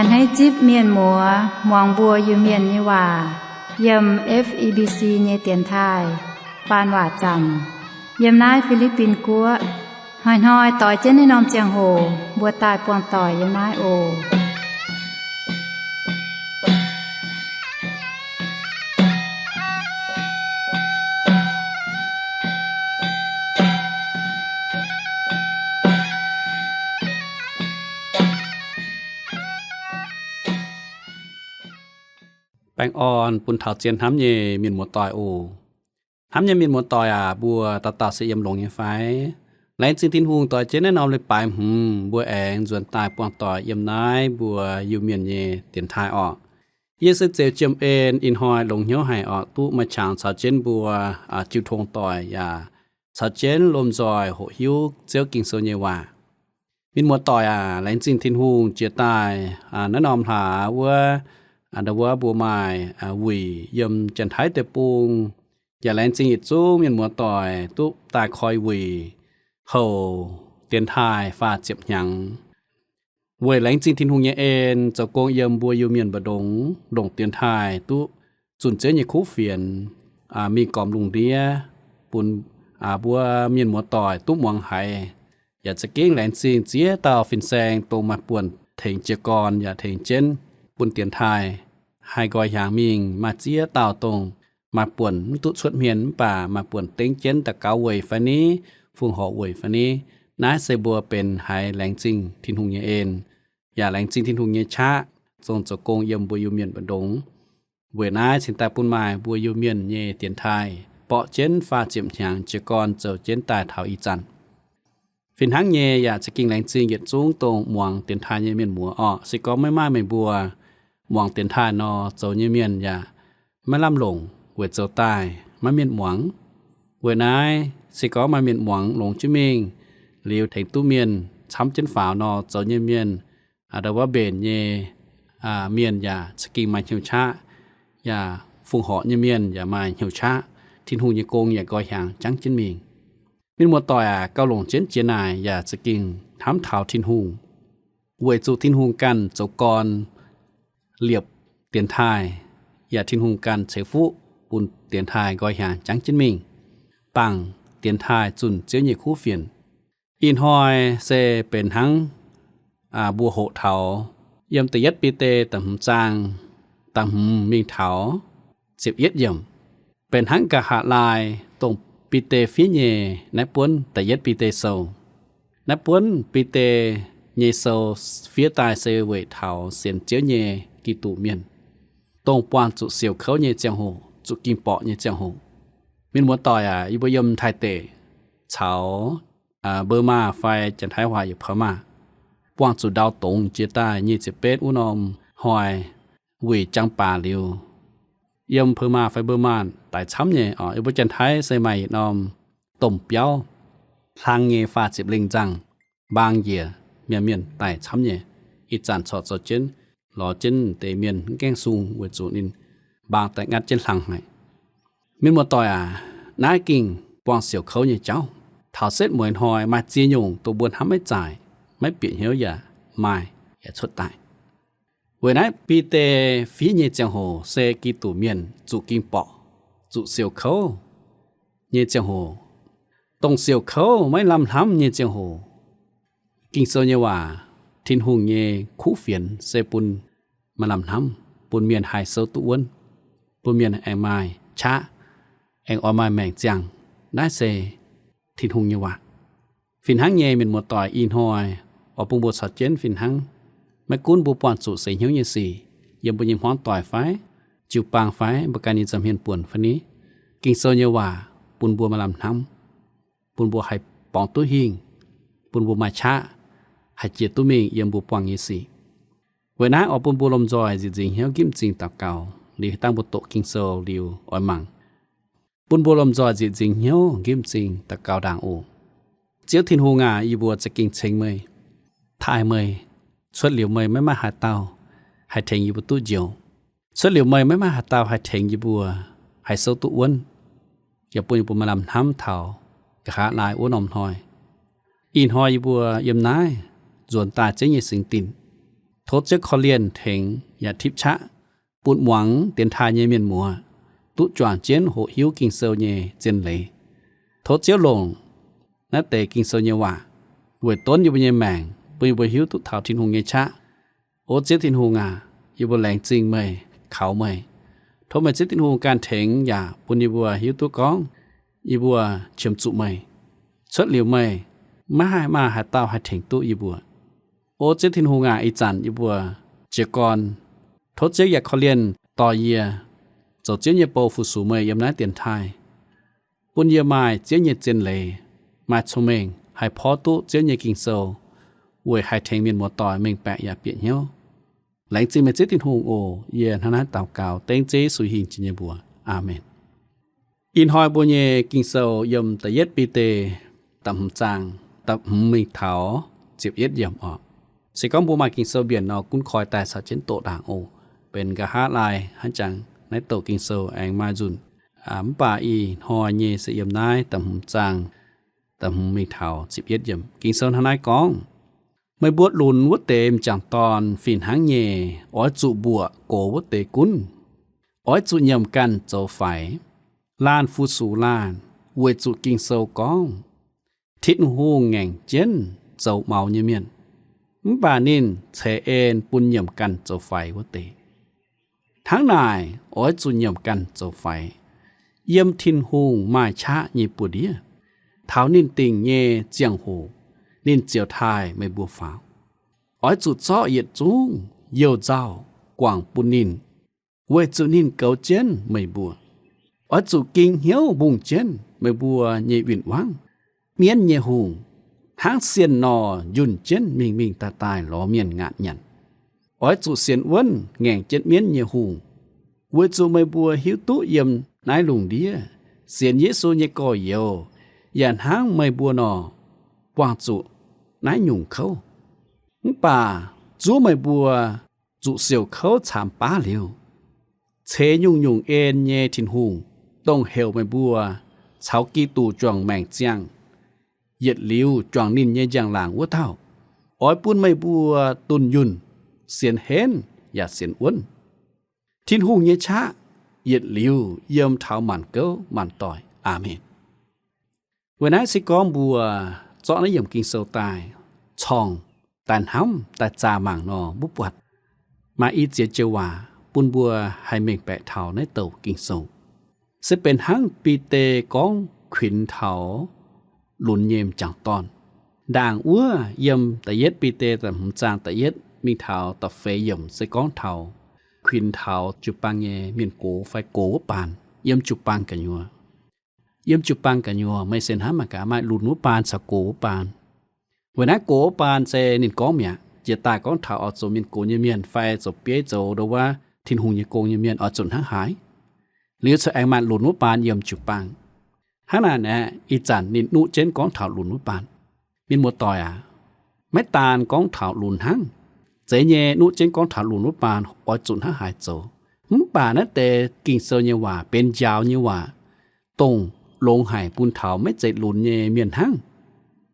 Hneiv zipv mienh muoz muangx mbuo Iu-Mienh nyei waac yiem F E B C nyei dienx taaih faan waac zanc yiem naaiv Fi^li^bin Guoqv. Hnoi-hnoi doix jienv naaiv norm ziangh hoc mbuo daaih buangh doic yiem naaiv oc. Baengh orn bun taux zien hnamv nyei mienh muoz-doic oc. Hnamv nyei mienh muoz-doic aac, mbuo dauh dauh se yiem longx nyei fai? Laengz zingh Tin-Hungh doix jienv naaiv norm leiz-baaix hmz mbuo aengx nzuonx daaih buangh doic yiem naaiv mbuo Iu-Mienh nyei dienx taaih orqc. Yie se Zeux Jiem En, ih hnoi longx hnyouv haic orqc, duqv maaih qangx caux jienv mbuo jiu tong doic yaac caux jienv lomh nzoih hoqc hiuv Ziouv Ging-Sou nyei waac. Mienh muoz-doic aac, laengz zingh Tin-Hungh jiex daaih naaiv norm hlaax wuov, ndau wuov mbuo maaih wuic yiem Janx-Taiv Deic-Bung. Yaac laengz zingh yietc zungv mienh muoz-doic duqv daaih koi wuic houc dienx taaih faah ziepc hnyangx. Weic laengz zingh Tin-Hungh nyei en, zoux gong yiem mbuo Iu-Mienh mbu'ndongx longc dienx taaih duqv zunh Ziouv nyei kuv fienx mingh gormx lungh ndiev bun mbuo mienh muoz-doic duqv muangx haiz. Yaac za'gengh laengz zingh ziex dauh fin-saeng dongh maaih buonc tengx jiez gorn yaac tengx jienv bun dienx taaih haih nqoi hiaangx mingh. Maaih ziex dauh dongh maaih buonc mv duqv cuotv hmien mv baac maaih buonc dengv jienv daux gaux weic fai ni, fongc horc weic fai ni. Naaiv se mbuo benx haiz laengz zingh Tin-Hungh nyei en, yaac laengz zingh Tin-Hungh nyei qaqv, zong zoux gong yiem mbuo Iu-Mienh mbu'ndongx. Weic naaiv cingx daaih bun maaih mbuo Iu-Mienh nyei dienx taaih borqv jienv faah ziepc hnyangx jiez gorn zoux jienv daaih taux ih zanc. Fih hnangv nyei, yaac za'gengh laengz zingh yietc zungv dongh muangx dienx taaih nyei mienh muoz orqc. Se gorngv maiv maaih meih mbuo, muangx dienx taaih nor, zoux nyei mienh yaac maiv lamh longc weic zoux daaih maiv mienh muangx. Weic naaiv, se gorngv maaih mienh muangx longx jienv mingh liuz tengx duqv mienh camv jienv faaux nor, zoux nyei mienh, ndau wuov mbenc nyei mienh yaac za'gengh maaih hnyouv qaqv, yaac fongc horc nyei mienh yaac maaih hnyouv qaqv. Tin-Hungh nyei gong yaac nqoi hiaangx jangv jienv mingh. Mienh muoz-doic aac, gauh longc jienv jiex naaic yaac za'gengh hnamv taux Tin-Hungh, weic zuqc Tin-Hungh ganh zoux gorn liepc dienx taaih, yaac Tin-Hungh ganh ceix fuqv bun dienx taaih nqoi hiaangx jangv jienv mingh, bangc dienx taaih zunh Ziouv nyei kuv fienx. Ih hnoi se benx hnangv mbuo hoqc taux yiem da'yietv Bide da'hmz zaang da'hmz mingh taux ziepc yietv yiemc, benx hnangv nqa'haav laai dongh Bide fiev nyei naaiv buonv da'yietv Bide sou. Naaiv buonv Bide nyei sou fiev daaih se weic taux sienx Ziouv nyei Giduc mienh, dongh buangh zuqc siouc kouv nyei ziangh hoc, zuqc ging borqc nyei ziangh hoc. Mienh muoz-doic aac, yie mbuo yiem Taiv deic caux Mbouv Maah fai Janx-Taiv waac yaac Pou Maah, buangh zuqc ndau dongz jiex daaih nyic ziepc betv wuov norm hnoi, wuic jangx baac liuz, yiem Pou Maah fai Mbouv Maah daic camv nyei oc. Yie mbuo Janx-Taiv se maaih yietc norm domh biauv, hlang nyei faah ziepc lengh nzangh, mbaang njiec, mienh mienh daic camv nyei. Ih zanc corc zoux jienv, lorz jienv deix mienh mv gaengh sung weic zuqc ninh mbaang daaih ngatv jienv hlang haic. Mienh muoz-doic aac, naaiv gengh buangh siouc kouv nyei jauv. Taux setv mueiz hnoi maaih ziex nyungc dongh mbuo hnamv maiv zaaic, maiv bieqc hnyouv yaac maaih, yaac cuotv daaih. Weic naaiv Bide fiev nyei ziangh hoc se Giduc mienh zuqc ging borqc, zuqc siouc kouv nyei ziangh hoc, dongh siouc kouv maiv lamh hnamv nyei ziangh hoc. Ging-Sou nyei waac, Tin-Hungh nyei kuv fienx se bun maaih lamh hnamv, bun mienh haih souv duqv wuonv, bun mienh aengx maaih qaqv, aengx oix maaih maengc ziangh. Naaiv se Tin-Hungh nyei waac. Fih hnangv nyei, mienh muoz-doic, ih hnoi oix bun mbuo caux jienv fih hnangv. Maiv gunv mbuo buangh zuqc seix hnyouv nyei sic, yiem mbuo nyei hmuangv doic fai, jiu-baang fai, mbuo ganh nyei nza'hmien buonc fai ni, Ging-Sou nyei waac bun mbuo maaih lamh hnamv, bun mbuo haih borngz duqv hingh, bun mbuo maaih qaqv haih jiex duqv mingh yiem mbuo buangh nyei sic. Weic naaiv oix bun mbuo lomh nzoih nzieqc nzingc hnyouv nqipv m'zing daux gaux. Liuz dangh mbuo doqc Ging-Sou liuz oix mangc, bun mbuo lomh nzoih nzieqc nzingc hnyouv nqipv m'zing daux gaux ndaangc oc. Ziouv Tin-Hungh aac, yie mbuo za'gengh ceng meih, taaih meih. Cuotv liuz meih maiv maaih haaix dauh haih tengx yie mbuo duqv njoux. Cuotv liuz meih maiv maaih haaix dauh haih tengx yie mbuo haih souv duqv wuonv, yaac bun yie mbuo maaih lamh hnamv taux nqa'haav laai wuov norm hnoi. Ih hnoi yie mbuo yiem naaiv nzuonx daaih Ziouv nyei singx dinc, Tov Ziouv korv-lienh tengx yaac tipv qaqv bun muangx dienx taaih nyei mienh muoz duqv juangc jienv hoqc hiuv Ging-Sou nyei zien leiz. Tov Ziouv longc naaiv deix Ging-Sou nyei waac weic donv yie mbuo nyei maengc, bun yie mbuo hiuv duqv taux Tin-Hungh nyei qaqv. O Ziouv Tin-Hungh aac, yie mbuo laengz zingh meih, kaux meih. Tov meih Ziouv Tin-Hungh ganh tengx yaac bun yie mbuo hiuv duqv gorngv yie mbuo qiemx zuqc meih. Cuotv liuz meih, maiv haih maaih haaix dauh haih tengx duqv yie mbuo. O Ziouv Tin-Hungh aac, ih zanc yie mbuo jiez gorn, tov Ziouv yaac korv-lienh dorh yie zoux Ziouv nyei bou fu-sux meih yiem naaiv dienx taaih, bun yie maaih Ziouv nyei zien leiz, maaih cong-mengh haih porv duqv Ziouv nyei Ging-Sou, weic haih tengx mienh muoz-doic mengh baeqc yaac bieqc hnyouv. Laengz zingh meih Ziouv Tin-Hungh oc. Yie hnangv naaiv daux gaux dengv Ziouv Yesu hingh jiex nyei mbuox. Aamen. Ih hnoi mbuo nyei Ging-Sou yiem da'yietv Bide da'hmz zaang da'hmz mingh taux ziepc yietv yiemc oc. Se gorngv mbuo maaih Ging-Sou mbienc nor, gunv koi daaih caux jienv doqc ndaangc oc. Benx nqa'haav laai hnangv jangx naaiv douc Ging-Sou aengx maaih nzunc. Mv baac ih hnoi nyei se yiem naaiv da'hmz zaang da'hmz mingh taux ziepc yietv yiemc. Ging-Sou hnangv naaiv gorngv, Meih mbuo lunx wuov deix m'jangc dorn fih hnangv nyei, oix zuqc mbuoqc gox wuov deix gunv. Oix zuqc nyiemc ganh zoux faix, laanh fu-sux laanh, weic zuqc Ging-Sou gorngv, Tin-Hungh ngaengc jienv zoux maux nyei mienh, mv baac ninh ceix en bun nyiemc ganh zoux faix wuov deix. Hnangv naaic, oix zuqc nyiemc ganh zoux faix, yiem Tin-Hungh maaih qaqv nyei buoz-ndiev, taux ninh dingc nyei ziangh hoc ninh ziouc taaih meih mbuo faaux. Oix zuqc zorqv yietc zungv youh nzauh guangc bun ninh, weic zuqc ninh goux jienv meih mbuo. Oix zuqc ging hnyouv mbungh jienv meih mbuo nyei win-wangv, mienv nyei hungh, hnangv sienh nor njunh jienv mingh mingh daaih daaih lorz mienh ngaatc nyanc. Oix zuqc sienx wuonv ngaengc jienv mienv nyei hungh, weic zuqc meih mbuo hiuv duqv yiem naaiv lungh ndiev sienx Yesu nyei gorx-youz yaac hnangv meih mbuo nor buangh zuqc naaiv nyungc kouv. Mv baac zuov meih mbuo zuqc siouc kouv caamx baav liuz, ceix nyungc-nyungc en nyei Tin-Hungh, dongh heuc meih mbuo caux Giduc juangc maengc ziangh, yietc liuz juangc ninh nyei njang-laangc wuov dauh, oix bun meih mbuo dunh yunh, sienx henv yaac sienx wuonv. Tin-Hungh nyei qaqv yietc liuz yiem taux maanc gouv maanc doic. Aamen. Weic naaiv se gorngv mbuo zorqv naaiv yiemc Ging-Sou daaih corngh, daaih hnamv, daaih zaah mangc nor, mbuo buatc maaih i ziex joux waac bun mbuo haih mengh baeqc taux naaiv douc Ging-Sou. Se benx hnangv Bide gorngv kuinx taux lunx nyei m'jangc dorn. Ndaangc wuov yiem da'yietv Bide da'hmz zaang da'yietv mingh taux da'feix yiemc se gorngv taux kuinx taux jiu-baang nyei mienh gox fai gox wuov baan, yiem jiu-baang gu'nyuoz. Yiem jiu-baang gu'nyuoz meih se hnamv mangc gaax, maaih lunx wuov baan caux gox wuov baan. Weic naaiv gox wuov baan se ninh gorngv mi'aqv, jiex daaih gorngv taux oix zoux mienh gox nyei mienh fai zoux bieiv zoux ndo wuov Tin-Hungh nyei gong nyei mienh oix zuqc hnangv haaix. Liuz cuotv aengx maaih lunx wuov baan yiem jiu-baang. Hnangv naaic aeqv, ih zanc ninh nuqv jienv gorngv taux lunx wuov baan. Mienh muoz-doic aac, maiv daan gorngv taux lunx hnangv. Zeiz nyei nuqv jienv gorngv taux lunx wuov baan oix zuqc hnangv haaix zoux. Mv baac naaiv deix Ging-Sou nyei waac benx njaaux nyei waac, dongh longx haic bun taux maiv zeiz lunx nyei mienh hnangv.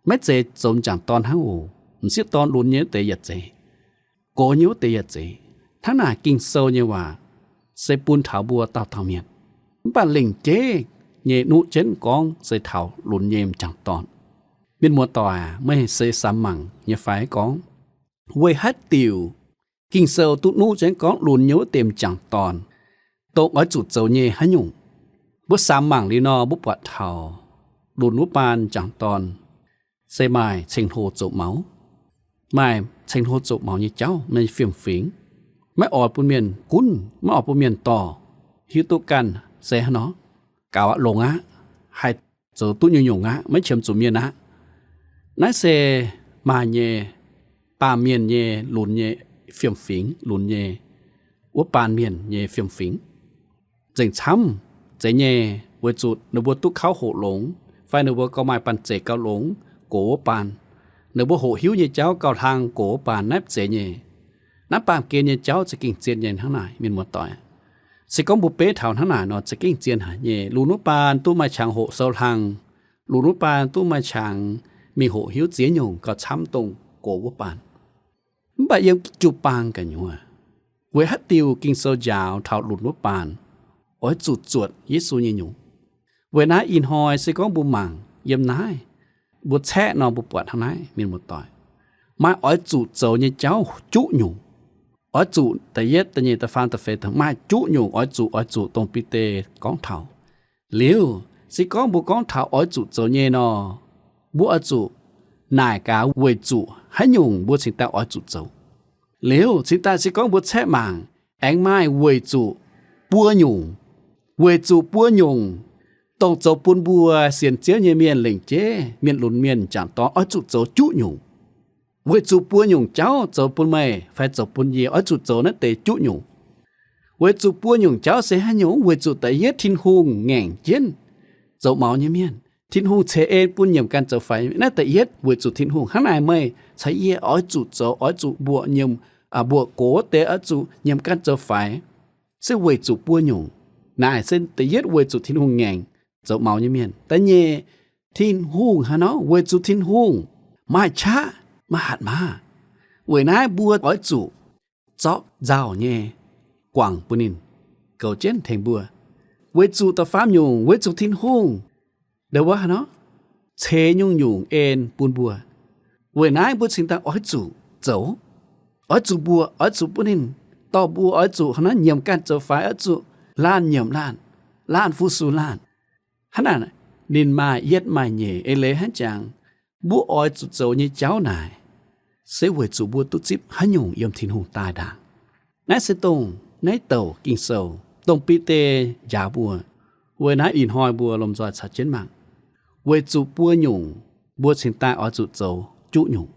Maiv zeiz zoux m'jangc dorn hnangv oc. M'sieqv dorn lunx nyei wuov deix yaac zeiz, gox nyei wuov deix yaac zeiz. Hnangv naaic Ging-Sou nyei waac se bun taux mbuo dauh dauh mienh. Mv baac lengc jeiv nyei nuqv jienv gorngv se taux lunx nyei m'jangc dorn. Mienh muoz-doic aac, meih se samx mangc nyei fai gorngv, weic haaix diuc Ging-Sou duqv nuqv jienv gorngv lunx nyei wuov deix m'jangc dorn dongh oix zuqc zoux nyei haaix nyungc? Mbuo samx mangc liuz nor, mbuo buatc taux lunx wuov baan m'jangc dorn se maaih ceng-hlo zoux maux, maaih ceng-hlo zoux maux nyei jauv, maaih fiem-fingx, maiv oix bun mienh gunv, maiv oix bun mienh dorh, hiuv duqv ganh se haaix nor, gaux aqv, longx aqv, haih zoux duqv nyungc-nyungc aqv, maiv qiemx zuqc mienh aqv. Naaiv se maaih nyei, baamh mienh nyei lunx nyei fiem-fingx, lunx nyei wuov baan mienh nyei fiem-fingx. Nzengc camv, zeiz nyei, weic zuqc ninh mbuo duqv kauv hoqc longx, fai ninh mbuo gauh maaih banh zeic gauh longx gox wuov baan. Ninh mbuo hoqc hiuv nyei jauv gauh hlang gox wuov baan, naaiv zeiz nyei. Naaiv baamh gen nyei jauv za'gengh zien nyei hnangv naaic, mienh muoz-doic. Se gorngv mbuo beiv taux hnangv naaic nor, za'gengh zien haic nyei. Lunx wuov baan duqv maaih qangx hoqc sou hlang. Lunx wuov baan duqv maaih qangx mingh hoqc hiuv ziex nyungc gauh camv dongh gox wuov baan. Mv baac yiem jiu-baang gu'nyuoz, weic haaix diuc Ging-Sou njaaux taux lunc wuov baan oix zuqc zuotc Yesu nyei nyungc? Weic naaiv ih hnoi se gorngv mbuo mangc yiem naaiv, mbuo caeqv nor mbuo buatc hnangv naaiv, mienh muoz-doic. Maaih oix zuqc zoux nyei jauv juqv nyungc. Oix zuqc da'yietv, da'nyeic, da'faam, da'feix, maaih juqv nyungc, oix zuqc, oix zuqc, dongh Bide gorngv taux. Liuz, se gorngv mbuo gorngv taux oix zuqc zoux nyei nor, mbuo oix zuqc naaic gaax weic zuqc haaix nyungc mbuo cingx daaih oix zuqc zoux. Liuz cingx daaih se gorngv mbuo caeqv mangc, aengx maaih weic zuqc buo nyungc. Weic zuqc buo nyungc, dongh zoux bun mbuo sienx Ziouv nyei mienh lengc jeiv mienh lunx mienh m'jangc dorn oix zuqc zoux juqv nyungc. Weic zuqc buo nyungc jauv zoux bun meih fai zoux bun yie oix zuqc zoux naaiv deix juqv nyungc. Weic zuqc buo nyungc jauv se haaix nyungc? Weic zuqc da'yietv Tin-Hungh ngaengc jienv zoux maux nyei mienh. Tin-Hungh ceix en bun nyiemc ganh zoux faix. Naaiv da'yietv weic zuqc Tin-Hungh hnangv naaic, meih caux yie oix zuqc zoux, oix zuqc mbuoqc nyiemc, mbuoqc gox wuov deix, oix zuqc nyiemc ganh zoux faix, se weic zuqc buo nyungc. Naaic se da'yietv weic zuqc Tin-Hungh ngaengc zoux maux nyei mienh. Da'nyeic, Tin-Hungh haaix nor? Weic zuqc Tin-Hungh maaih qaqv, maaih hatc maaz. Weic naaiv mbuo oix zuqc zorqv nzauh nyei guangc bun ninh, goux jienv tengx mbuo. Weic zuqc da'faam nyungc, weic zuqc Tin-Hungh ndongc wuov haaix nor, ceix nyungc-nyungc en bun mbuo. Weic naaiv mbuo cingx daaih oix zuqc zoux, oix zuqc mbuoqc, oix zuqc bun ninh dorh mbuo, oix zuqc haaix nor nyiemc ganh zoux faix, oix zuqc laanh nyiemc laanh, laanh fu-sux laanh. Hnangv naaic, ninh maaih yietv maaih nyeic. Eix leiz hnangv jangx, mbuo oix zuqc zoux nyei jauv naaic, se weic zuqc mbuo duqv zipv haaix nyungc yiem Tin-Hungh daaih ndaangc. Naaiv se dongh naaiv douc Ging-Sou, dongh Bide njaaux mbuo. Weic naaiv ih hnoi mbuo lomh nzoih caux jienv mangc, weic zuqc buo nyungc mbuo cingx daaih oix zuqc zoux juqv nyungc.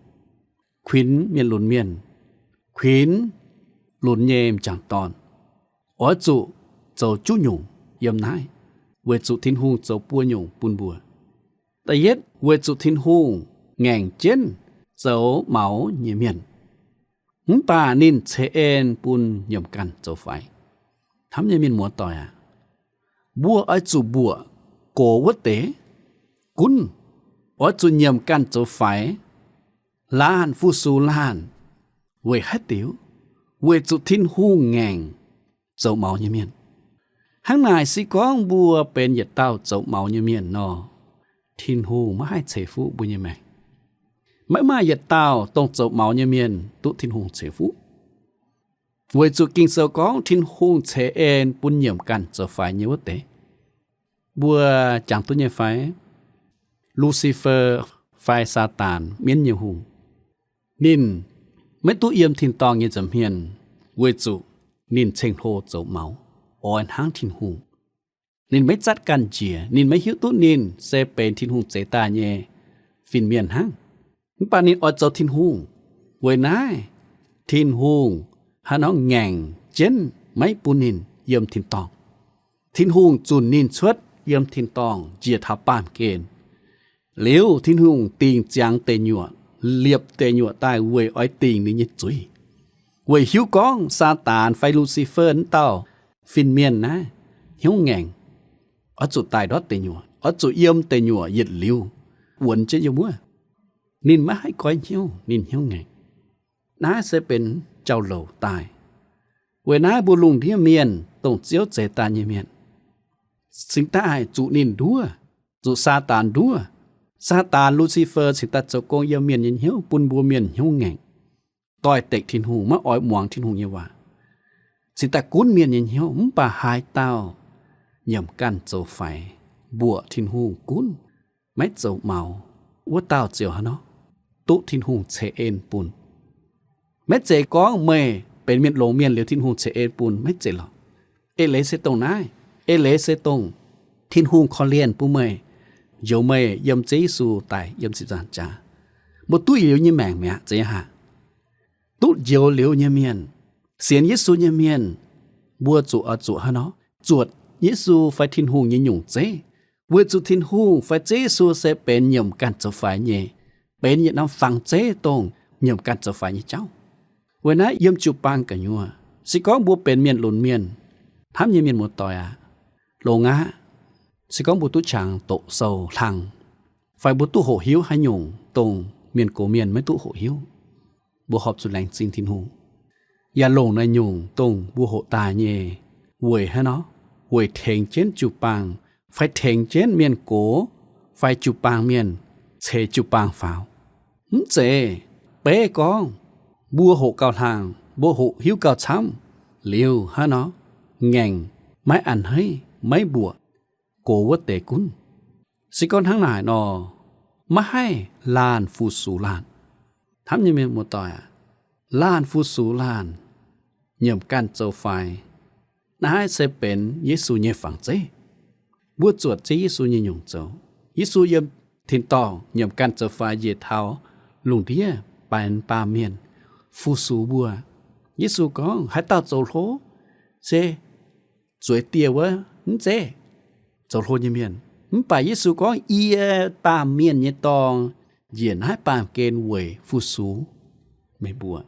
Kuinx mienh lunx mienh, kuinx lunx nyei m'jangc dorn, oix zuqc zoux juqv nyungc yiem naaiv, weic zuqc Tin-Hungh zoux buo nyungc bun mbuo. Da'yietv, weic zuqc Tin-Hungh ngaengc jienv zoux maux nyei mienh, mv baac ninh ceix en bun nyiemc ganh zoux faix. Hnamv nyei mienh muoz-doic aac, mbuo oix zuqc mbuoqc gox wuov deix gunv, oix zuqc nyiemc ganh zoux faix, laanh fu-sux laanh. Weic haaix diuc? Weic zuqc Tin-Hungh ngaengc zoux maux nyei mienh. Hnangv naaic, se gorngv mbuo benx yietc dauh zoux maux nyei mienh nor, Tin-Hungh maiv haih ceix fuqv mbuo nyei maengc. Maiv maaih yietc dauh dongh zoux maux nyei mienh duqv Tin-Hungh ceix fuqv. Weic zuqc Ging-Sou gorngv Tin-Hungh ceix en bun nyiemc ganh zoux faix nyei wuov deix. Mbuo jangx duqv nyei fai? Lucifer fai Saadaan, mienv nyei hungh, ninh maiv duqv yiem tin-dorngh nyei nza'hmien, weic zuqc ninh ceng-hlo zoux maux, oix hnangv Tin-Hungh. Ninh maiv zatv ganh njiec. Ninh maiv hiuv duqv ninh se benx Tin-Hungh zeix daaih nyei fin-mienh hnangv. Mv baac ninh oix zoux Tin-Hungh. Weic naaiv, Tin-Hungh haaix nor ngaengc jienv maiv bun ninh yiem tin-dorngh. Tin-Hungh zunc ninh cuotv yiem tin-dorngh njiec taux baamh gen. Liuz, Tin-Hungh dingc ziangx deic nyuoqc, liepc deic nyuoqc daaih weic oix dingc ninh nyei zuiz, weic hiuv gorngv Saadaan fai Lucifer wuov dauh fin-mienh naaiv hnyouv ngaengc, oix zuqc daaih ndortv deic nyuoqc, oix zuqc yiem deic nyuoqc yietc liuz, wuonx jienv yiem wuov. Ninh maiv haih goiv hnyouv, ninh hnyouv ngaengc. Naaiv se benx jauv-louc daaih. Weic naaiv mbuo lungh ndiev mienh, dongh Ziouv zeix daaih nyei mienh, cingx daaih zuqc ninh nduov, zuqc Saadaan nduov. Saadaan, Lucifer, cingx daaih zoux gong yiem mienh nyei hnyouv, bun mbuo mienh hnyouv ngaengc, doix-dekc Tin-Hungh, maiv oix muangx Tin-Hungh nyei waac, cingx daaih gunv mienh nyei hnyouv. Mv baac haaix dauh nyiemc ganh zoux faix, mbuoqc Tin-Hungh gunv, maiv zoux maux, wuov dauh ziouc haaix nor, duqv Tin-Hungh ceix en bun. Maiv zeiz gorngv meih benx mienh longx mienh liuz Tin-Hungh ceix en bun, maiv zeiz lorqc. Eix leiz se dongh naaiv. Eix leiz se dongh Tin-Hungh korv-lienh bun meih, njoux meih yiem Ziouv Yesu daic yiem ziepc nzaangc jaax, mbuo duqv yietc liuz nyei maengc mi'aqv, zeiz nyei aqv. Duqv njoux liuz nyei mienh, sienx Yesu nyei mienh, mbuo zuqc oix zuqc haaix nor, zuotc Yesu fai Tin-Hungh nyei nyungc zeiv, weic zuqc Tin-Hungh fai Ziouv Yesu se benx nyiemc ganh zoux faix nyei, benx yietc norm fangx zeiv dongh nyiemc ganh zoux faix nyei jauv. Weic naaiv yiem jiu-baang gu'nyuoz, se gorngv mbuo benx mienh lunx mienh, hnamv nyei mienh muoz-doic aac, longx aqv. Se gorngv mbuo duqv qangx doqc sou hlang, fai mbuo duqv hoqc hiuv haaix nyungc dongh mienh gox mienh maiv duqv hoqc hiuv, mbuo horpc zuqc laengz zingh Tin-Hungh, yaac longc naaiv nyungc dongh mbuo hoqc daaih nyei weic haaix nor, weic tengx jienv jiu-baang, fai tengx jienv mienh gox, fai jiu-baang mienh, ceix jiu-baang faaux. Mv zeiz beiv gorngv mbuo hoqc gauh hlang, mbuo hoqc hiuv gauh camv liuz haaix nor, ngaengc, maiv a'hneiv, maiv mbuoqc, gox wuov deix gunv. Se gorngv hnangv naaic nor, maiv haih laanh fu-sux laanh. Hnamv nyei mienh muoz-doic aac, laanh fu-sux laanh, nyiemc ganh zoux faix, naaiv se benx Yesu nyei fangx zeiv. Mbuo zuotc jienv Yesu nyei nyungc zoux. Yesu yiem tin-dorngh nyiemc ganh zoux faix njiec taux lungh ndiev benx baamh mienh fu-sux mbuo. Yesu gorngv, haaix dauh zoux hlo se zueiz dieh wuov, mv zeiz zoux hlo nyei mienh. Mv baac Yesu gorngv, yie baamh mienh nyei dorngx njiec naaiv baamh gen weic fu-sux meih mbuo.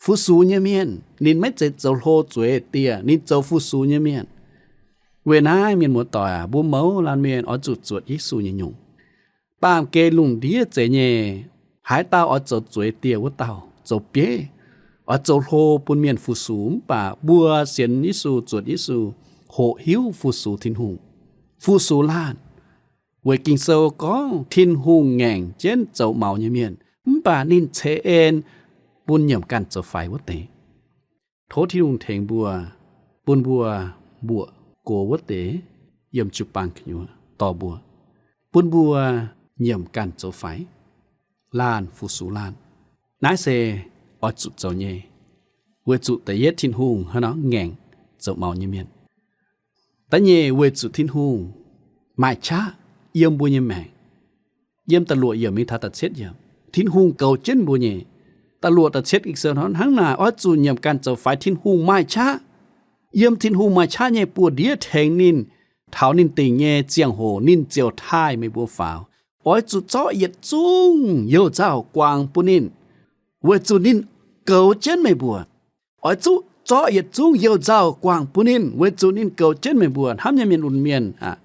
Fu-sux nyei mienh ninh maiv zeiz zoux hlo zueiz dieh, ninh zoux fu-sux nyei mienh. Weic naaiv mienh muoz-doic aac, mbuo mouz laanh mienh oix zuqc zuotc Yesu nyei nyungc. Baamh gen lungh ndiev zeiz nyei, haaix dauh oix zoux zueiz dieh wuov dauh, zoux bieiv, oix zoux hlo bun mienh fu-sux. Mv baac mbuo sienx Yesu, zuotc Yesu, hoqc hiuv fu-sux Tin-Hungh, fu-sux laanh. Weic Ging-Sou gorngv Tin-Hungh ngaengc jienv zoux maux nyei mienh, mv baac ninh ceix en bun nyiemc ganh zoux faix wuov deix. Tov Tin-Hungh tengx mbuo, bun mbuo mbuoqc gox wuov deix yiem jiu-baang gu'nyuoz dorh mbuo, bun mbuo nyiemc ganh zoux faix, laanh fu-sux laanh. Naaiv se oix zuqc zoux nyei, weic zuqc da'yietv Tin-Hungh hnangv nor ngaengc zoux maux nyei mienh. Da'nyeic, weic zuqc Tin-Hungh maaih qaqv yiem mbuo nyei maengc. Yiem da'luoqc yiemc mingh taux da'cietv yiemc, Tin-Hungh goux jienv mbuo nyei. Da'luoqc da'cietv Ging-Sou hnangv naaic, oix zuqc nyiemc ganh zoux faix, Tin-Hungh maaih qaqv. Yiem Tin-Hungh maaih qaqv nyei buoz-ndiev tengx ninh taux ninh dingc nyei ziangh hoc ninh ziouc taaih meih mbuo faaux. Oix zuqc zorqv yietc zungv youh nzauh guangc bun ninh, weic zuqc ninh goux jienv meih mbuo. Oix zuqc zorqv yietc zungv youh nzauh guangc bun ninh, weic zuqc ninh goux jienv meih mbuo. Hnamv nyei mienh lunx mienh aac,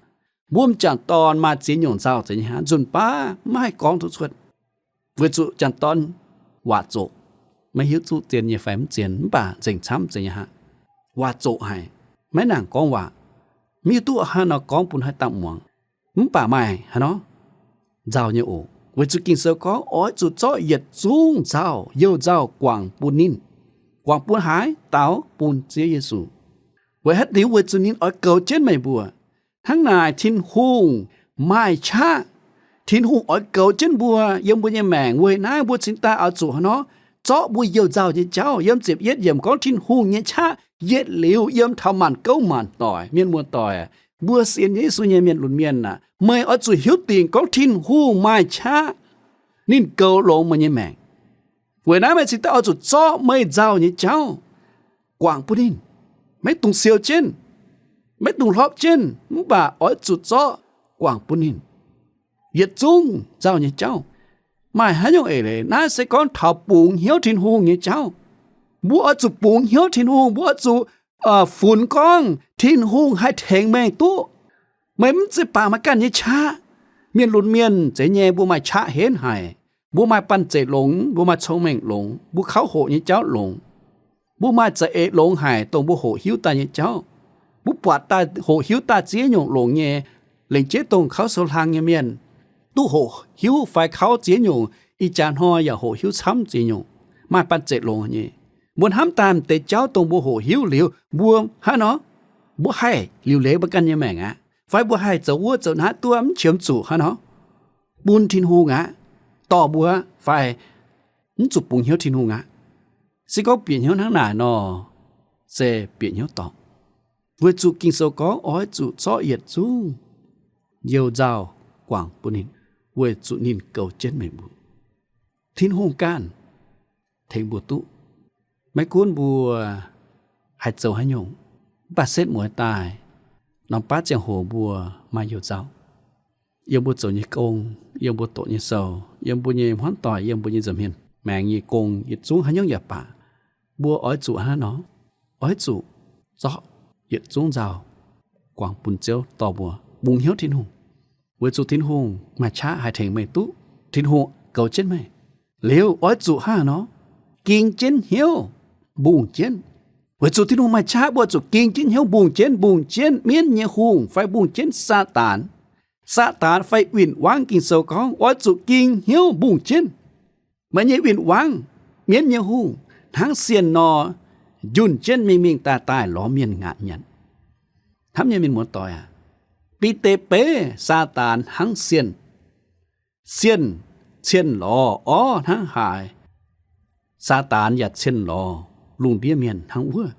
mbuo m'jangc dorn maaih ziex nyungc nzauh zeiz nyei hnangv, nzunc baav maiv haih gorngv duqv cuotv, weic zuqc m'jangc dorn waac zoqc, maiv hiuv zuqv zien nyei fai mv zien, mv baac nzengc camv zeiz nyei hnangv. Waac zoqc haic, maiv nangc gorngv waac, maiv hiuv duqv haaix nor gorngv bun haaix dauh muangx. Mv baac maaih haaix nor nzauh nyei oc. Weic zuqc Ging-Sou gorngv oix zuqc zorqv yietc zungv nzauh, youh nzauh guangc bun ninh. Guangc bun haaix? Daux bun Ziouv Yesu. Weic haaix diuc? Weic zuqc ninh oix goux jienv meih mbuo. Hnangv naaic Tin-Hungh maaih qaqv. Tin-Hungh oix goux jienv mbuo yiem mbuo nyei maengc. Weic naaiv mbuo cingx daaih oix zuqc haaix nor? Zorqv mbuo youh nzauh nyei jauv. Yiem ziepc yietv yiemc gorngv Tin-Hungh nyei qaqv yietc liuz yiem taux maanc gouv maanc doic. Mienh muoz-doic, mbuo sienx Yesu nyei mienh lunx mienh aac, meih oix zuqc hiuv dingc gorngv Tin-Hungh maaih qaqv, ninh goux longx meih nyei maengc. Weic naaiv meih cingx daaih oix zuqc zorqv meih nzauh nyei jauv guangc bun ninh. Maiv dungx siou jienv, maiv dungx hlorpv jienv, mv baac oix zuqc zorqv guangc bun ninh. Yietc zungv nzauh nyei jauv. Maaih haaix nyungc eix leiz? Naaiv se gorngv taux bungx hnyouv Tin-Hungh nyei jauv. Mbuo oix zuqc bungx hnyouv Tin-Hungh, mbuo oix zuqc funx gorngv Tin-Hungh haih tengx meih duqv. Meih mv zeiz bangc meih ganh nyei qaqv. Mienh lunx mienh zeiz nyei, mbuo maaih qaqv henv haic. Mbuo maaih banh zeic longx, mbuo maaih cong-mengh longx, mbuo kauv hoqc nyei jauv longx. Mbuo maaih za'eix longx haic, dongh mbuo hoqc hiuv daaih nyei jauv. Mbuo buatc daaih, hoqc hiuv daaih ziex nyungc longx nyei. Lengc jeiv dongh kauv sou hlang nyei mienh duqv hoqc hiuv fai kauv ziex nyungc, ih jaax hnoi yaac hoqc hiuv camv ziex nyungc, maaih banh zeic longx nyei. Mbuo hnamv daaih m'deix jauv dongh mbuo hoqc hiuv liuz, mbuo hnangv nor, mbuo haih liuc leiz mbuo ganh nyei maengc aqv, fai mbuo haih zoux wuov zoux naaiv duqv mv qiemx zuqc hnangv nor, bun Tin-Hungh aqv, dorh mbuo fai mv zuqc bungx hnyouv Tin-Hungh aqv. Se gorngv bieqc hnyouv hnangv naaic nor, se bieqc hnyouv dorngc. Weic zuqc Ging-Sou gorngv oix zuqc zorqv yietc zungv youh nzauh guangc bun ninh, weic zuqc ninh goux jienv meih mbuo. Tin-Hungh ganh tengx mbuo duqv. Maiv gunv mbuo haih zoux haaix nyungc, mv baac setv mueiz daaih, norm baav ziangh hoc mbuo maaih youh nzauh. Yiem mbuo zoux nyei gong, yiem mbuo doqc nyei sou, yiem mbuo nyei hmuangv doic, yiem mbuo nyei nza'hmien maengx nyei gong, yietc zungv haaix nyungc yaac baac, mbuo oix zuqc hnangv nor, oix zuqc zorqv yietc zungv nzauh guangc bun Ziouv dorh mbuo bungx hnyouv Tin-Hungh. Weic zuqc Tin-Hungh maaih qaqv haih tengx meih duqv. Tin-Hungh goux jienv meih. Liuz oix zuqc hnangv nor, ging jienv hnyouv mbungh jienv. Weic zuqc Tin-Hungh maaih qaqv, mbuo zuqc ging jienv hnyouv mbungh jienv, mbungh jienv mienv nyei hungh fai mbungh jienv Saadaan. Saadaan fai win-wangv, Ging-Sou gorngv oix zuqc ging hnyouv mbungh jienv. Meih nyei win-wangv, mienv nyei hungh, hnangv sienh nor, njunh jienv mingh mingh daaih daaih lorz mienh ngaatc nyanc. Hnamv nyei mienh muoz-doic aac, Bide beiv Saadaan hnangv sienh. Sienh cienh lorz orv hnangv haaix, Saadaan yaac cienh lorz lungh ndiev mienh hnangv wuov.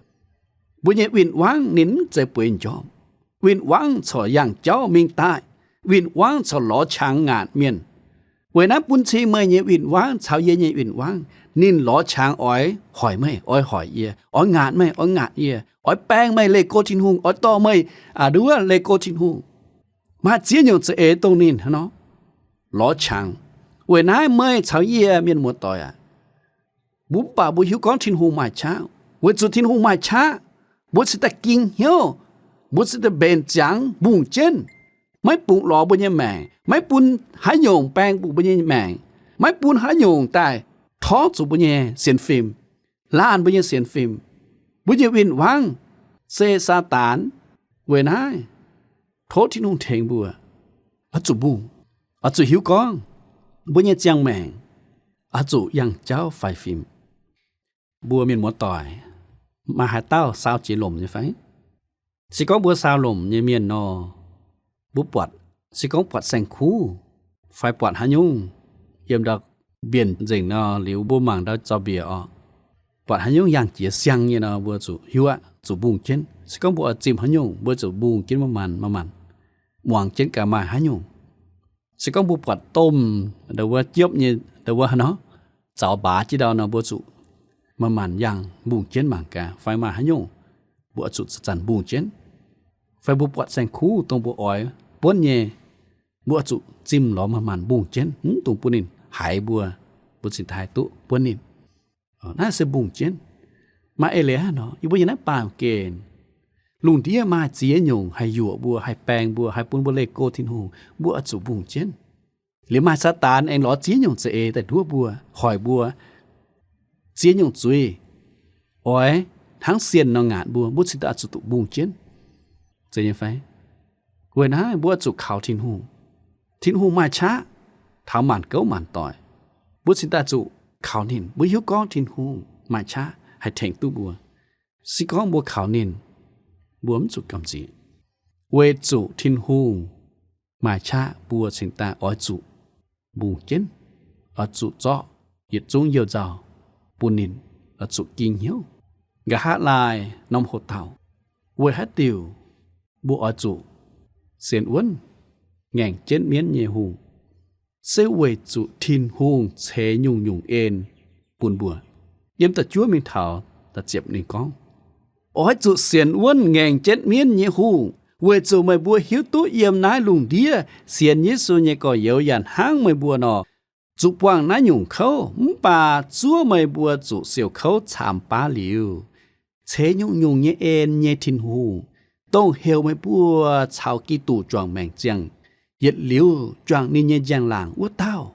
Mbuo nyei win-wangv ninh mv zeiz bueix njormh. Win-wangv corc yangh jauv mingh daaih. Win-wangv corc lorz qangx ngaatc mienh. Weic naaiv bun cing meih nyei win-wangv caux yie nyei win-wangv, ninh lorz qangx oix hoic meih, oix hoic yie, oix ngaatc meih, oix ngaatc yie, oix baeng meih leih go Tin-Hungh, oix dorh meih a'nduov leih go Tin-Hungh. Maaih ziex nyungc za'eix dongh ninh hnangv nor lorz qangx. Weic naaiv meih caux yie mienh muoz-doic aac, mbuo mv baac mbuo hiuv gorngv Tin-Hungh maaih qaqv. Weic zuqc Tin-Hungh maaih qaqv, mbuo cingx daaih ging hnyouv, mbuo cingx daaih mbenc ziangx mbungh jienv, maiv bungx lorz mbuo nyei maengc, maiv bun haaix nyungc baeng bun mbuo nyei maengc, maiv bun haaix nyungc daaih torngv zuqc mbuo nyei sienx fim, laanh mbuo nyei sienx fim. Mbuo nyei win-wangv se Saadaan. Weic naaiv tov Tin-Hungh tengx mbuo, oix zuqc mbungh, oix zuqc hiuv gorngv mbuo nyei ziangh maengc oix zuqc yangh jauv faix fim. Mbuo mienh muoz-doic, maaih haaix dauh saau jiex lomc nyei fai? Se gorngv mbuo saau lomc nyei mienh nor, mbuo buatc, se gorngv buatc saeng-kuv fai buatc haaix nyungc yiem ndau mbienc nzengc nor, liuz mbuo mangc ndau zaux-mbiec orqc, buatc haaix nyungc yangh jiex siang nyei nor, mbuo zuqc hiuv aqv, zuqc mbungh jienv. Se gorngv mbuo oix zimh haaix nyungc, mbuo zuqc mbungh jienv maanc maanc, maanc maanc, muangx jienv gaax maaih haaix nyungc. Se gorngv mbuo buatc domh ndau wuov jiopv nyei ndau wuov hnangv nor, zaux mbaaz jienv ndau nor, mbuo zuqc maanc maanc yangh mbungh jienv mangc gaax fai maaih haaix nyungc, mbuo oix zuqc zanc-zanc mbungh jienv. Fai mbuo buatc saeng-kuv dongh mbuo oix buonv nyei, mbuo oix zuqc zimh lorz maanc maanc mbungh jienv, mv dungx bun ninh haiz mbuo, mbuo cingx daaih duqv buonv ninh. Naaiv se mbungh jienv. Maaih eix leiz hnangv nor, yie mbuo nyei naaiv baamh gen, lungh ndiev maaih ziex nyungc haih yuoqc mbuo, haih baeng mbuo, haih bun mbuo leih go Tin-Hungh, mbuo oix zuqc mbungh jienv. Liuz maaih Saadaan aengx lorz ziex nyungc za'eix daaih nduov mbuo, hoic mbuo ziex nyungc zuiz, oix hnangv sienh nor ngaatc mbuo, mbuo cingx daaih zuqc duqv mbungh jienv, zeiz nyei fai? Weic naaiv mbuo oix zuqc kaux Tin-Hungh. Tin-Hungh maaih qaqv taux maanc gouv maanc doic. Mbuo cingx daaih zuqc kaux ninh. Mbuo hiuv gorngv Tin-Hungh maaih qaqv haih tengx duqv mbuo. Se gorngv mbuo kaux ninh, mbuo mv zuqc gamh nziex. Weic zuqc Tin-Hungh maaih qaqv, mbuo cingx daaih oix zuqc mbungh jienv, oix zuqc zorqv yietc zungv youh nzauh bun ninh, oix zuqc ging hnyouv. Nqa'haav laai norm hoc dauh, weic haaix diuc mbuo oix zuqc sienx wuonv ngaengc jienv mienv nyei hungh? Se weic zuqc Tin-Hungh ceix nyungc-nyungc en bun mbuo. Yiem da'juov mingh taux da'ziepc ninh gorngv, oix zuqc sienx wuonv ngaengc jienv mienv nyei hungh, weic zuqc meih mbuo hiuv duqv yiem naaiv lungh ndiev sienx Yesu nyei gorx-youz yaac hnangv meih mbuo nor, zuqc buangh naaiv nyungc kouv. Mv baac zuov meih mbuo zuqc siouc kouv caamx baav liuz, ceix nyungc-nyungc nyei en nyei Tin-Hungh, dongh heuc meih mbuo caux Giduc juangc maengc ziangh, yietc liuz juangc ninh nyei njang-laangc wuov dauh,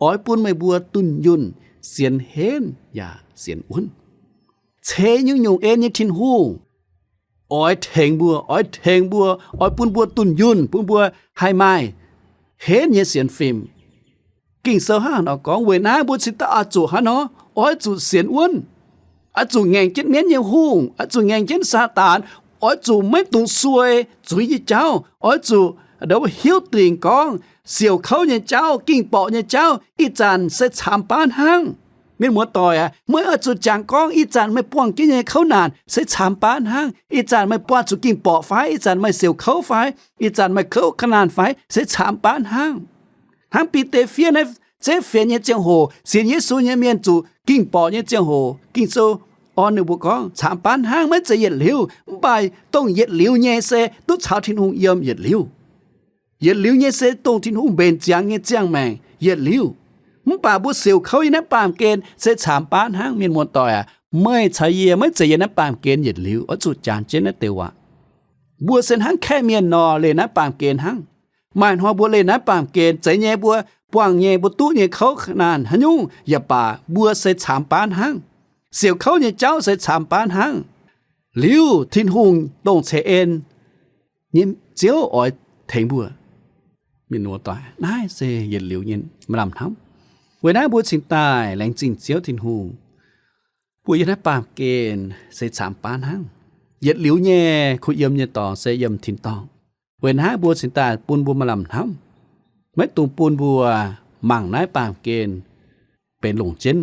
oix bun meih mbuo dunh yunh, sienx henv yaac sienx wuonv. Ceix nyungc-nyungc en nyei Tin-Hungh oix tengx mbuo, oix tengx mbuo, oix bun mbuo dunh yunh, bun mbuo haih maaih henv nyei sienx fim. Ging-Sou hnangv haaix nor gorngv? Weic naaiv mbuo cingx daaih oix zuqc hnangv nor, oix zuqc sienx wuonv, oix zuqc ngaengc jienv mienv nyei hungh, oix zuqc ngaengc jienv Saadaan, oix zuqc maiv dungx suei zuiz nyei jauv, oix zuqc ndau hiuv dingc gorngv siouc kouv nyei jauv, ging borqc nyei jauv, ih zanc se caamx baav hnangv. Mienh muoz-doic aac, meih oix zuqc jangx gorngv ih zanc meih buangh jienv nyei kouv naanc se caamx baav hnangv. Ih zanc meih buangh zuqc ging borqc fai, ih zanc meih siouc kouv fai, ih zanc meih kouv ka'naanh fai, se caamx baav hnangv. Hnangv Bide fiev naaiv zeiv fienx nyei ziangh hoc, sienx Yesu nyei mienh zuqc ging borqc nyei ziangh hoc, Ging-Sou orn ninh mbuo gorngv, caamx baav hnangv, maiv zeiz yietc liuz. Mv baac dongh yietc liuz nyei se duqv caux Tin-Hungh yiem yietc liuz. Yietc liuz nyei se dongh Tin-Hungh mbenc ziangx nyei ziangh maengc yietc liuz. Mv baac mbuo siouc kouv yiem naaiv baamh gen se caamx baav hnangv. Mienh muoz-doic aac, meih caux yie maiv zeiz yiem naaiv baamh gen yietc liuz. Oix zuqc jangx jienv naaiv deix waac. Mbuo se hnangv kaeqv mienh nor, leih naaiv baamh gen hnangv. Maaih hnoi mbuo leih naaiv baamh gen, zeiz nyei, mbuo buangh nyei, mbuo duqv nyei kouv naanc haaix nyungc, yaac baac mbuo se caamx baav hnangv. Siouc kouv nyei jauv se caamx baav hnangv. Liuz Tin-Hungh dongh ceix en nyei Ziouv oix tengx mbuo. Mienh muoz-doic, naaiv se yietc liuz nyei maaih lamh hnamv. Weic naaiv mbuo cingx daaih laengz zingh Ziouv Tin-Hungh. Mbuo yiem naaiv baamh gen se caamx baav hnangv. Yietc liuz nyei kuh yiem nyei dorngx se yiem tin-dorngh. Weic naaiv mbuo cingx daaih bun mbuo maaih lamh hnamv, maiv dungx bun mbuo mangc naaiv baamh gen benx longc jienv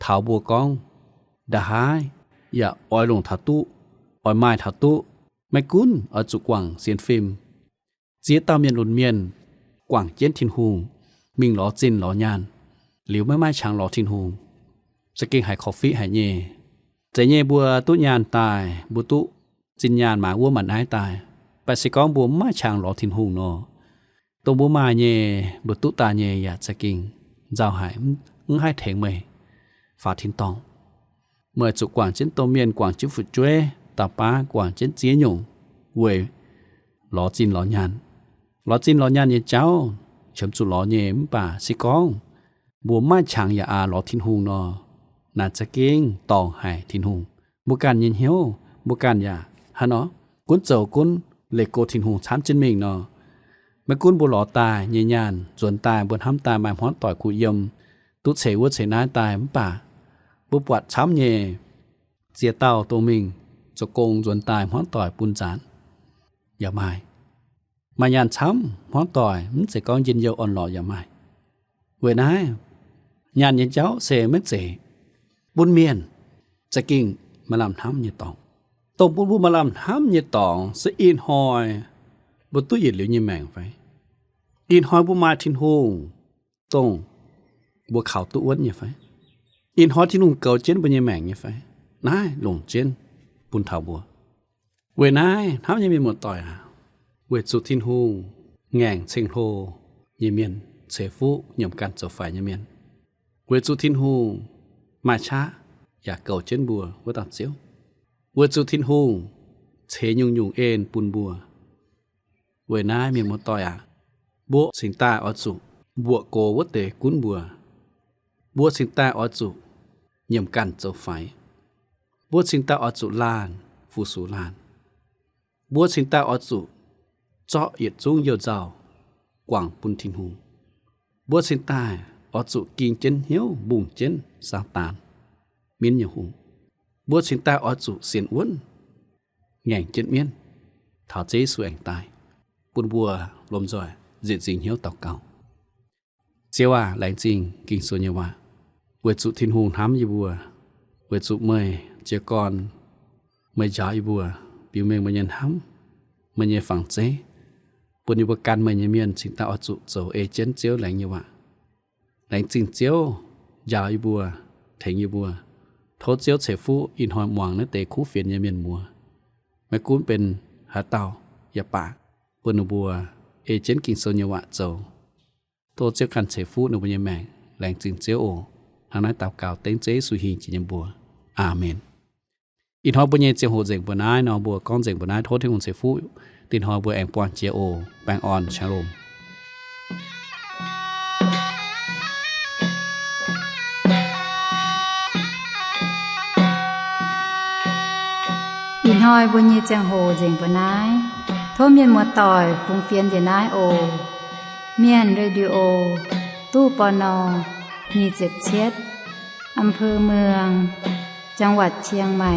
taux mbuo gorngv nda'haaix yaac oix longc taux duqv, oix maaih taux duqv. Maiv gunv oix zuqc guangc sienx fim, ziex dauh mienh lunx mienh guangc jienv Tin-Hungh mingh lorz zinh lorz nyaanh, liuz maiv maaih qangx lorz Tin-Hungh, za'gengh haiz korv-fiqv haic nyei. Zeiz nyei mbuo duqv nyaanh daaih, mbuo duqv zinh nyaanh maaiz wuov maaiz naaiv daaih, mv baac se gorngv mbuo mv maaih qangx lorz Tin-Hungh nor, dongh mbuo maaih nyei, mbuo duqv daaih nyei yaac za'gengh nzauh haic, mv haih tengx meih faaux tin-dorngh. Meih zuqc guangc jienv domh mienh, guangc jienv fu'jueiv, da'baav guangc jienv ziex nyungc weic lorz zinh lorz nyaanh. Lorz zinh lorz nyaanh nyei jauv qiemx zuqc lorz nyei, mv baac se gorngv mbuo mv maaih qangx yaac aax lorz Tin-Hungh nor, naaic za'gengh dorngc haic Tin-Hungh. Mbuo ganh nyei hnyouv, mbuo ganh yaac hnangv nor, gunv zoux gunv leih go Tin-Hungh camv jienv mingh nor, maiv gunv mbuo lorz daaih nyei nyaanh, nzuonx daaih mbuo hnamv daaih maaih hmuangv doic kuh yiem, duqv ceix wuov ceix naaiv daaih, mv baac mbuo buatc camv nyei ziex dauh dongh mingh zoux gong nzuonx daaih hmuangv doic bun nzaanx yaac maaih. Maaih nyaanh camv, hmuangv doic mv zeiz gorngv njien-youh orn-lorqc yaac maaih. Weic naaiv, nyaanh nyei jauv se maiv zeiz bun mienh za'gengh maaih lamh hnamv nyei dorngx. Dongh bun mbuo maaih lamh hnamv nyei dorngx se ih hnoi mbuo duqv yietc liuz nyei maengc fai? Ih hnoi mbuo maaih Tin-Hungh dongh mbuo kaux duqv wuonv nyei fai? Ih hnoi Tin-Hungh goux jienv mbuo nyei maengc nyei fai? Naaiv longc jienv bun taux mbuo. Weic naaiv hnamv nyei mienh muoz-doic aac, weic zuqc Tin-Hungh ngaengc ceng-hlo nyei mienh, ceix fuqv nyiemc ganh zoux faix nyei mienh, weic zuqc Tin-Hungh maaih qaqv yaac goux jienv mbuo wuov dauh Ziouv, weic zuqc Tin-Hungh ceix nyungc-nyungc en bun mbuo. Weic naaiv mienh muoz-doic aac, mbuo cingx daaih oix zuqc mbuoqc gox wuov deix gunv mbuo. Mbuo cingx daaih oix zuqc nyiemc ganh zoux faix. Mbuo cingx daaih oix zuqc laanh fu-sux laanh. Mbuo cingx daaih oix zuqc zorqv yietc zungv you-nzauh guangc bun Tin-Hungh. Mbuo cingx daaih oix zuqc ging jienv hnyouv mbungh jienv Saadaan, mienv nyei hungh. Mbuo cingx daaih oix zuqc sienx wuonv, ngaengc jienv mienv, taux Ziouv Yesu aengx daaih, bun mbuo lomh nzoih nzieqc nzingc hnyouv daux gaux. Ziouv aac, laengz zingh Ging-Sou nyei waac, weic zuqc Tin-Hungh hnamv yie mbuo, weic zuqc meih jiez gorn, meih njaaux yie mbuo, biux mengh meih nyei hnamv, meih nyei fangx zeiv, bun yie mbuo gan meih nyei mienh cingx daaih oix zuqc zoux ei jienv Ziouv laengz nyei waac. Laengz zingh Ziouv njaaux yie mbuo, tengx yie mbuo. Tov Ziouv ceix fuqv ih hnoi muangx naaiv deix kuv fienx nyei mienh muoz, maiv gunv benx haaix dauh yaac baac, bun ninh mbuo ei jienv Ging-Sou nyei waac zoux. Tov Ziouv ganh ceix fuqv ninh mbuo nyei maengc. Laengz zingh Ziouv oc. Hnangv naaiv daux gaux dengv Ziouv Yesu hingh jiex nyei mbuox. Aamen. Ih hnoi mbuo nyei ziangh hoc nzengc mbuo naaiv nor, mbuo gorngv nzengc mbuo naaiv. Tov Tin-Hungh ceix fuqv, dinh hnoi mbuo aengx buangh jiex oc. Baengh orn, shalom. Ih hnoi mbuo nyei ziangh hoc nzengc mbuo naaiv. Tov mienh muoz-doic fungx fienx njiec naaiv oc. Mienh Radio, ตู้ ปณ. nyic ziepc cietv, อำเภอเมือง จังหวัดเชียงใหม่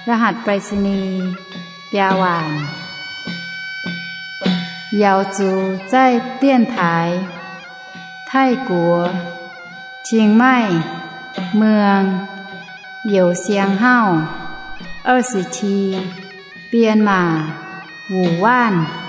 รหัสไปรษณีย์ biaa waanc. 瑶族在电台 Taiv-Guoqv, Chiang Mai, Mueang, Youz Siang Hauv, 二十七, Bien Maac, Wuc Waanv.